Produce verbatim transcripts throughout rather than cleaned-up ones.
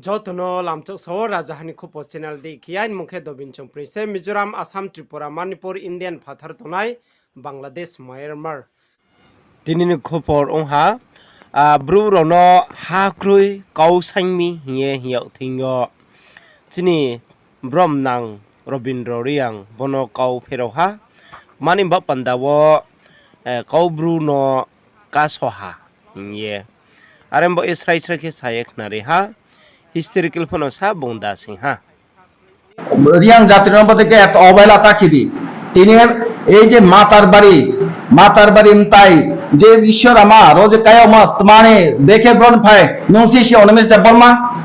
Joto no lamchouh sao, Rajaha ni Khupo channel dei khe aini mung khe Dobin Chongpring se. Mizoram, Assam, Tripura, Manipur, Indian phathar tongnai, Bangladesh, Myanmar. Tini ni khupor ong ha, a, Bru rao no ha kroi kau saing mi hing ye hing yag thing yo. Chini bromnang Robindro Reang bono kau pherao ha. Mani ba panda wo, eh, Kau Bru no kaso ha hing ye. Are bo ye srai srai khe sa ye khnari ha. Historical pho no sa bung da sing ha. Reang jati no bo de khe eto obhela ta khe di. Tini ei je Matarbari, Matarbari mtai, je Isor ama, ro je kayama, tmani, bekhe bron phai, nung si si Animesh Debbarma,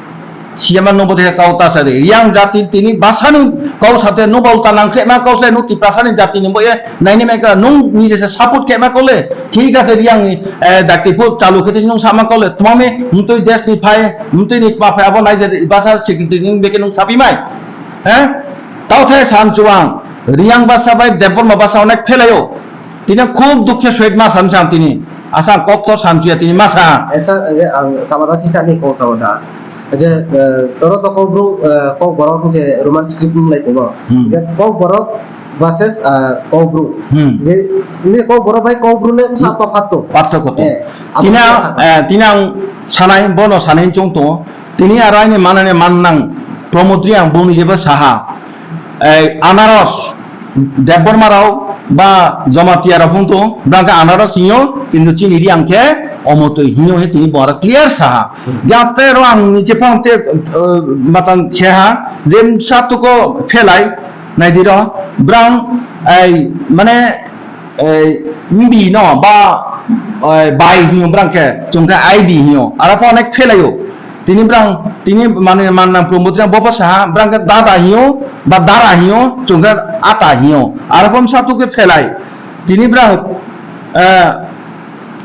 siyama nung bo de kau ta sa di. Reang jati tini basa ni kau sa the nung bo ta nang khe ma kau se nung Tiprasa ni jati ni bo ye, naini mai ka nung ni je se support khe ma kau le, thik ase Reang ni, eh, dakti phu chalu khe nung sa ma kau le, tmani, mtui des ni phai, mtui ni tma phai abo nai je basa secretary ni bekhe nung sapi mai. He? Tao the sanchu ang, Reang basa bai Debbarma basa onek phelai ou. Tini khub dukhe soit ma san san tini. Asa ang kok to sanchu ya tini masa. Esa, ang, ang sama da sisa ni kok sao da. Je, eh, toro to Kau Bru, eh, Kokborok je Roman script ni lai tongmo. Hmm. Je Kokborok versus, eh, Kau Bru. Hmm. Je, ni Kokborok bai Kau Bru le sa to phat to. Phat to koto. Eh, abo tini ang, sa eh, tini ang sanai, bono sanai chung tongo. Tini aro aini manani mannang Pramod Reang bung ni jebo saha. Ei, anaros, Debbarma rao ba Jamatia rao phung tong, brang khe anaros hing yo, kintu chini Reang khe omotoi hing yo he tini bo aro clear saha. Hmm. Jate ro ang ni je phone te, eh, matang khe ha, je sa tuko phelai, nai di ro, brang, ei, mane, ei, mbi no ba, ei, bai hing yo brang khe, chung khe I D hing yo, aro pho onek phelai ou. Tini brang, tini mane mannang Pramod Reang bo pho saha, brang khe dada hing yo, ba dara hing yo, chung khe ata hing yo. Aro pho sa tuko phelai. Tini brang, eh,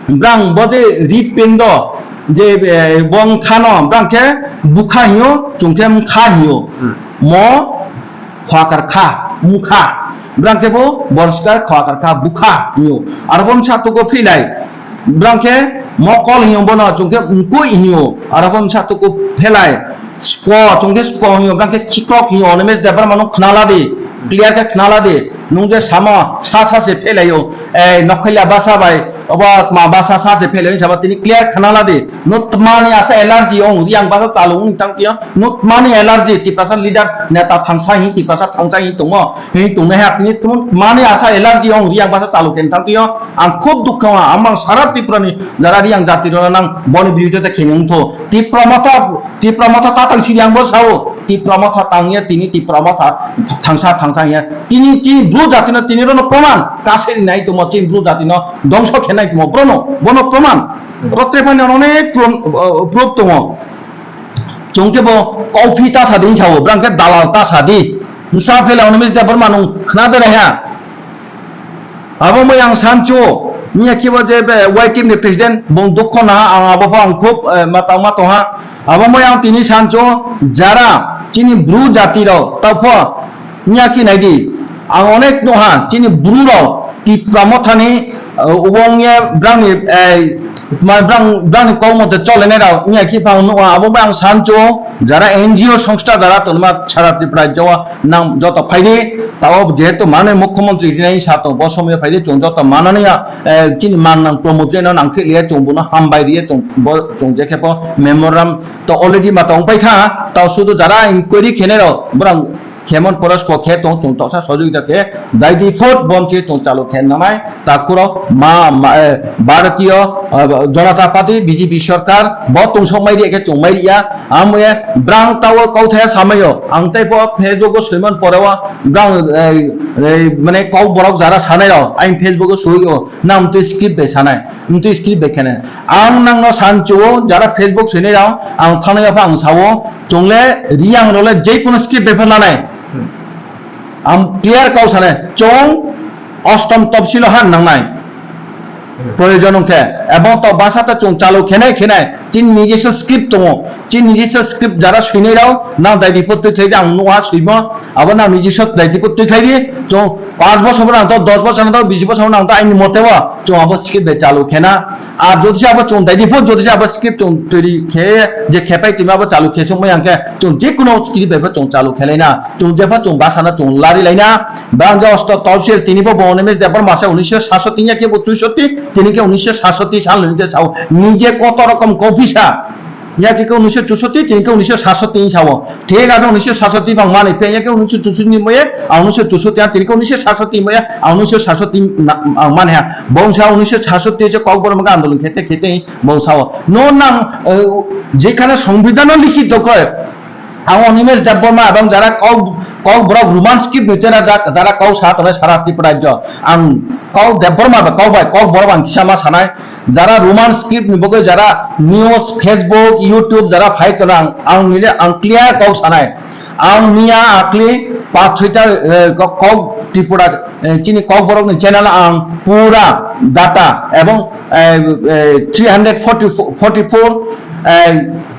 brang bo je hripindo, je, eh, bo mkha no, brang khe bukha hing yo, chung khe mkha hing yo. Hmm. Mo, khoakar kha, mkha. Brang khe bo, borskar khoakar kha, bukha hing yo. Aro bo sa tuko phelai. Brang khe mokol hing yo bono, chung khe mkoih hing yo. Aro bo sa tuko phelai. Sko, chung khe sko hing yo, brang khe khikrok hing yo, Animesh Debbarma nung khnala di, clear khe khnala di. Nung je samo, sa sa se phelai ou. Ei, Nokhaila basa bai, obo tma basa sa se phelai ou, sabo tini clear khnala di. Nung tmani asa allergy ong, Reang basa chalu ong tang phi yo. Nung tmani allergy, Tiprasa leader, neta thangsa hing, Tiprasa thangsa hing tongmo. Hing tongnai ha, tini tmani asa allergy ong, Reang basa chalu khe tang phi yo. Ang khub dukho ha, ang mang sara Tripura ni jara Reang jati rao nang boni biruddhe ta khe ni ong tho. Tipra Motha, Tipra Motha ta tang si Reang bo sao. Tipra Motha tang ye tini Tipra Motha thangsa, thangsa hing ye. Tini, tini Bru jati no tini ro no proman. Kase ri nai tongmo chini Bru jati no dongso khe nai tongmo bro no, bo no proman. Ro tre phai no onek pro-, eh, proof tongo. Chung khe bo kauphi ta sa di hing sao, brang khe dalal ta sa di. Bsa phelai Animesh Debbarma nung khna de nai ha. Abo moi ang sanchu, miya khe bo je be Y T F ni president, bung dukho na ha, ang abo pho ang khub, eh, matang ma tong ha. Abo moi ang tini sanchu, jara chini Bru jati rao, tao pho, miya khe nai di. Ang onek nuh ha, chini Bru rao, Tipra Motha ni, eh, wong ye brang ni, eh, ma brang, brang ni kau mote chole nai rao, miya khe pha ang nuh ha, abo moi ang sanchu, jara N G O songstha jara tongma sara Tripura jo nang joto phai di, tao jehetu mane mukhyamantri rinai sa tong, bo somoi phai di, chung joto manani ya, eh, chini mannang Pramod Reang no nang khe liya, chung bono hambai ri ye, chung bo, chung je khe pho memorandum to already ma tong pai tha, tao sudu jara inquiry khe nai rao, brang khemon poros ko khe tong, chung toksa sojogita khe, daidi phot bon khe chung chalu khe nanai, takhu rao ma, ma, eh, Bharatiya, eh, Janata Party, B J P sorkar, bo tong sok mai ri khe chung mai ri ya, amo ye, brang tao kauthai samai yo, ang tei pho Facebook o soimon pore o, brang, eh, eh, mane kau borok jara sanai rao, aini Facebook o soi o, nang mtui script bai sanai, mtui script bai khe nai. Ang nang no sanchu o, jara Facebook soinai rao, ang thangnai ya pha ang sa o, chung le Reang rao le je kono script bai pha lanai. Ang clear kau sanai, chung ostom topsil o han nangnai. Proyojon ong khe, ebong to basa ta chung chalu khe nai khe nai, chini nijiso script tongo, chini nijiso script jara soinai rao, nang daidi phot tuikhlai di, ang nuh ha soimo, abo nang nijiso daidi phot tuikhlai di, chung panch bosor nang to, dos bosor nang to, bis bosor nang to, aini mote o, chung abo script bai chalu khe na, Ar jodi se abo chung daidi pho, jodi se abo script chung toiri khe, je khepai toima abo chalu khe songmai ya khe, chung je kuno script bai pho chung chalu khelai na, chung jepho chung basa no chung lari lai na. Bang je osto tolsil, tini bo bo Animesh Debbarma se unisho satsoti ya khe bo chuisoti, tini khe unisho satsoti sal ni khe sao, nije koto rokom kau phi sa. Ya khe khe unisho chuisoti, tini khe unisho satsoti sao. Thik ase, unisho satsoti bang mani phe, ya khe unisho chuisoti ni moye, ang unisho chuisoti, ang tini khe unisho satsoti moye, ang unisho satsoti na, ang mani ha. Bongsa unisho satsoti se Kokborok andolon khete khete bongsa o. No nang, eh, যেখানে সংবিধান লিখিত khe, ang Animesh Debbarma ebong jara kau, Kokborok Roman script ni tera ja-, jara kau sa tongnai sara Tripura rajyo. Ang kau Debbarma bai kau bai Kokborok ang kisa ma sanai. Jara Roman script ni bagwi jara news, Facebook, YouTube jara phai tonang, ang nile ang clear kau sanai. Ang miya akli path soita, eh, kau, kau Tripura, eh, chini Kokborok ni channel ang pura data ebong, eh, eh, three hundred forty-four, eh,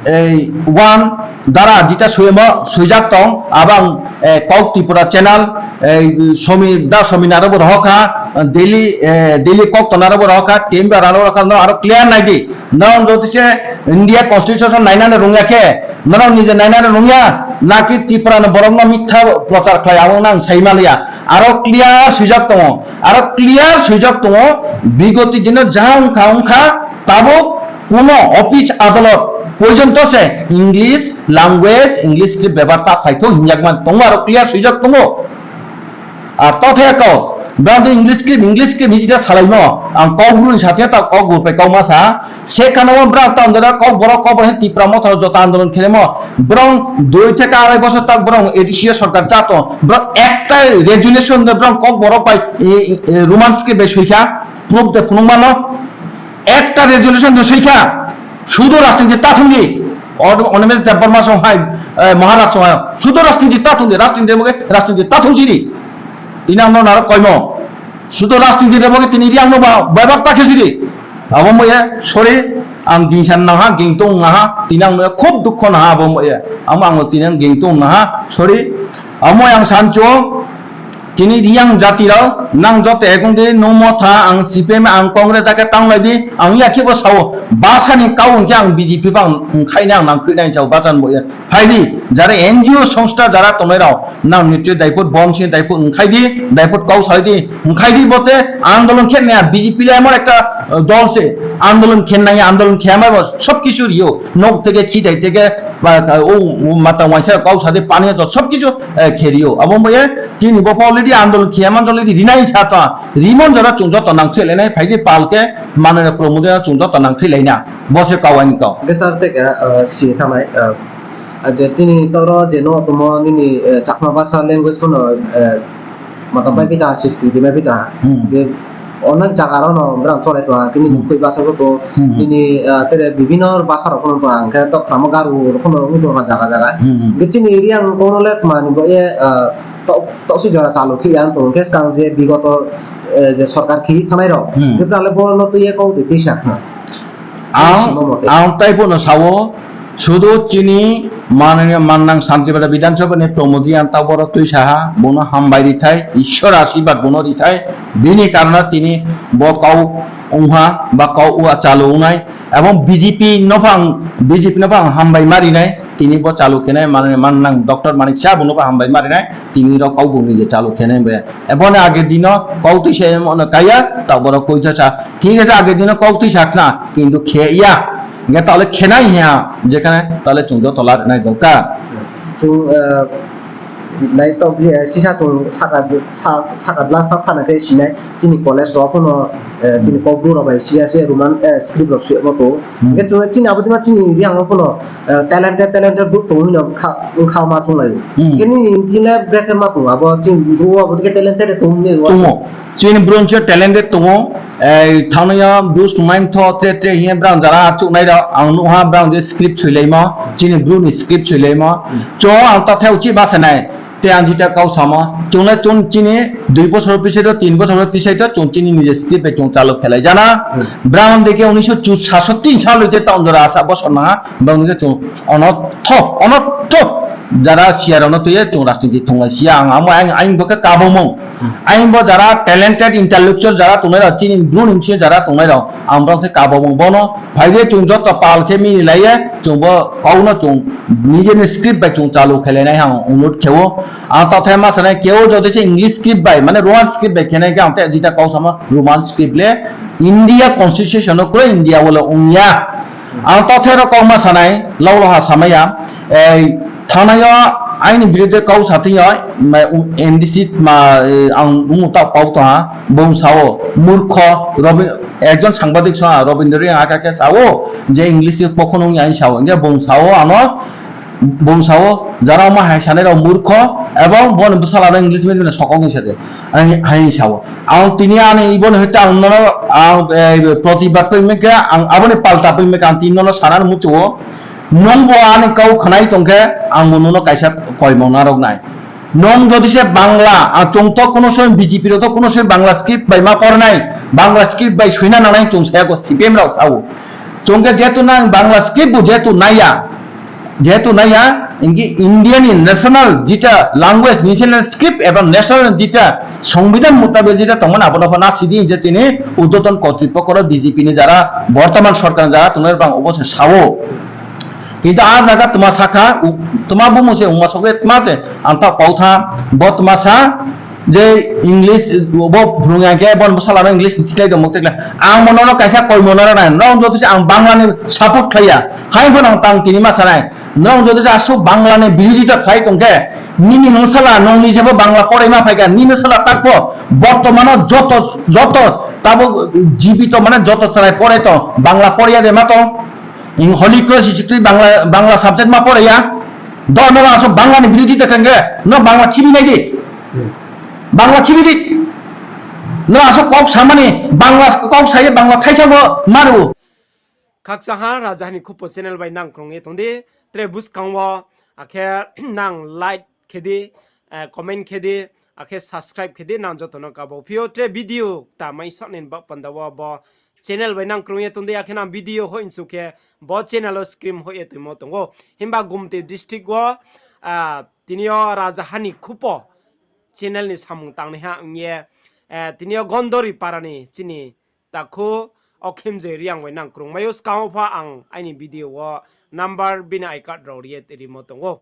eh, one dara jita soimo, soijak tong, abang, eh, Kok Tripura channel, eh, somi, da somi naro bo rohokha, daily, eh, daily kok tongnaro bo rohokha, temba rano rohokha, no aro clear nai di. Nang jodi se India Constitution nainani rungya khe, nang nije nainani rungya, naki Tripura ni borok no mitha prochar khlai, abo nang sai maliya. Aro clear soijak tongo, aro clear soijak tongo, bigoti dino jang kha wngkha, tabuk kuno office adalot porjonto se English language, English script bebohar ta khlaitho hinjakman tongo, aro clear soijak tongo. Ar tothe kau, brang je English script, English script hijira salaimo, ang Kokbru ni sathe ta Kokbru pai kau ma sa, se khana wo brang ta andora Kokborok, Kokborok he Tipra Motha joto andolon khelemo, brang dui theke arai bosor tak brang A D C sorkar chato, brang ekta resolution de brang Kokborok bai, e, e, Roman script bai soikha, proof de phunuk mano. Ekta resolution de soikha, sudu rajniti ta thung di. Od-, Animesh Debbarma song hai, eh, Maharaj song hai, sudu rajniti ta thung di, rajniti moge rajniti ta thung si di. Tini ang no naro koimo. Sudu rajniti de moge tini Reang no ba, bebak ta khe si di. Abo moye, sorry, ang gingsan nang ha, gingtong nang ha, tini ang no khub dukho nang ha, abo moye. Amo ang no tini ang gingtong nang ha, sorry. Amo ang sancho, Chini Reang jati rao, nang joto ekong di, nung Motha, ang C P M, ang Congress, jake tanglai di, ang ya khe bo sao, basa ni kau hing khe ang B J P bang, ang khai nai, ang nang khui nai sao, basa ni bo ya. Phai di, jara N G O songstha jara tongnai rao, nang ni tui daiphut, bom sini daiphut, ang khai di, daiphut kau sai di, ang khai di bote, andolon khe nai, B J P le emon ekta, eh, dol se, andolon khe nai, andolon khe amai bo, sob kisu rio, nok theke, khithai theke, ba, o, o, mata waisa kau sa di, pani to, sob kisu, eh, khe rio. Abo bo ye, Chini bo pho already andolon khe man already rinai sa ta. Rimon jora chung joto nang thoi le nai, phai di pal khe, manoi na promo de chung joto nang thoi lai na. Bo se kau ani kau. Ge sir te ke, eh, si thanai, eh, je tini toro je no tomo nini, eh, Chakma basa language pho no, eh, mata pai pita, sisti di pai pita. Hmm. Ge Onek jaga rok no brang cholai tong ha, tini Hmm. Mukhui basa rok tong, Hmm. tini, ah, tere bibino basa rok phano tong ha, hingkhe tokhramo Garo rok phano wng tong ha jaga jaga. Hmm. Hingkhe chini Reang kono le tma ni bo ye, ah, tok, toksi jora chalu khe ya tong, hingkhe skang je bigoto, eh, je sorkar khi thanai rok, Hmm. hingkhe brang le bono twi ye kok twi tisa khna. Ang, Simo mote. Ang tai bono sao, Sudu chini manang, manang Santipada Bidhan Sabha ni Pramod Reang ta boro twi saha, bono hambai rithai, Ishwar ashirbad bono rithai, bini karone tini bo kau ongha, ba kau ua chalu ongnai, ebong B J P no phang, B J P no phang hambai ma rinai, tini bo chalu khenai, manang, manang Doctor Manik Saha bono bo hambai ma rinai, tini rok kau bung ni je chalu khenai be. Eboni age dino kau twi sa emo no kaya, ta boro koi sa sa, thik ase age dino kau twi sa khna, kintu khe ya. Hingkhe tahle khenai hiya, jekhane tahle chung joto larinai dorkar. Chung, eh, nai tok, eh, sisa chung saka, sa-, saka glass ta phana khe sinai, chini college rok phano, eh, chini Kokborok bai siya se Roman, eh, script rok suyamo tong. Hmm. Hingkhe chung chini abo dima chini Reang rok phano, eh, talented, talented brouh tong hino kha, wngkha ma chunglai. Hmm. Hingkhe nini chini le brekhe ma tong, abo chini brouh abo dikhe talented tong hini. Tongo. Chini brouh se talented tongo, eh, thangnai ya brouh sungmai tho tre tre hiye brang jara achuknai rok, ang nuha brang je script soilaima, chini brouh ni script soilaima. Hmm. Cho ang ta thai uchi basa nai, te ang jita kau sama, chungnai chun chini dui bosor pisai to, tin bosor pisai to, chung chini nije script bai chung chalu khelai jana. Hmm. Brang deke unisho chu saso tin sal te taon jora asa bosor naha, brang deke chung onotho, onotho, jara siya rok no tuye chung rajniti thunglai siya, ang amo ang, ang bokhe kabomung. Aini bo jara talented intellectual jara tongnai rao, chini Bru ni bsing yo jara tongnai rao, ang brao khe kabo mung bono phai ye chung joto pal khe mini lai ye chung bo kau no chung nije ni script bai chung chalu khelai nai hang অনুরোধ khe ou. Ang taoh the ma sanai keu jodi se English script bai, mane Roman script bai khe nai khe ang te jita kau samo Roman script le India constitution no kroi, India wo le ong ya. Ang taoh the ro kau ma sanai, lau lo ha samai ya. Ei, thanai yo aini birudhe kau sa thing yo, ma, NDC ma, ang bung taoh kau tong ha, bung sa ou, murkho, Robin-, ekjon sangbadik sa, Robindra Reang aka khe sa ou, je English ni pokho nung ya sa ou, hing khe bung sa ou ano, bung sa ou, jara ma hai sanai rao murkho, ebong bo ni bsala no English medium ni sokok ni sa de, hai sa ou. Ang tini ani ibo ni hoite ang nono, ang, eh, protibad poi mekhe, ang abo ni palta poi mekhe, ang tini nono sana ni muchu ou. Nung bo ani kau khnai tong khe, ang bo nono kaisa koimung narok nai. Nung jodi se Bangla, ang chung to kuno somoy BJP rao to kuno somoy Bangla script bai ma pornai, Bangla script bai soina nangnai chung sa ya go CPM rao sa ou. Chung khe jehetu nang Bangla script bo jehetu nai ya, jehetu nai ya, hing khe India ni national jeta language, national script ebong national jeta সংবিধান মোতাবেক jeta tongmani abo no pho na si di hing se chini ঊর্ধ্বতন কর্তৃপক্ষ rao BJP ni jara বর্তমান সরকার ni jara tongnai bang obo se sa ou. কিন্তু a zaga tma sa kha, u-, tma bumung se ongma sokle tma se ang taoh kau tha, bo tma sa, je English, bo brung ya khe bo bsala no English ni tikhlai tongmo tikhlai. Ang bo nono kaisa koimung naro nai, nrao jodi se ang Bangla ni support khlai ya, hai pho nang tang tini ma sanai. Nrao jodi se asuh Bangla ni birodita khlai tong khe, nini bsala nung ni je pho Bangla porai ma phai kha, nini bsala tak pho বর্তমান o joto, joto tabo jibito mane joto chrai porai tong, Bangla porai ya de ma tong. Holy Cross Institute Bangla, Bangla subject ma porai ya. Do no asuh Bangla ni বিরোধিতা khe, no Bangla khibi nai di. Bangla khibi di. No asuh kau samani, Bangla kau sa ye Bangla thaisa bo maru. Khakchang ha Rajaha ni Khupo channel bai nang krung ye tong di, tre buskang wo, akhe nang like khe di, eh, comment khe di, akhe subscribe khe di, nang joto no kabo phi ou, tre video kta mai saoh ni baoh panda wo bo channel bai nang krung ye tong di, akhe nang video hoih nsu khe bo channel wo screen hoih ye toimo tong ou. Himba Gumti district wo, ah, tini yo Rajaha ni Khupo channel ni samung tangnaiha ong ye, eh, tini yo Gondori para ni chini takhu Okhimjoi Reang bai nang krungmai ou, skang wo pho ang aini video wo number bini I card rao ri ye rimo tong ou.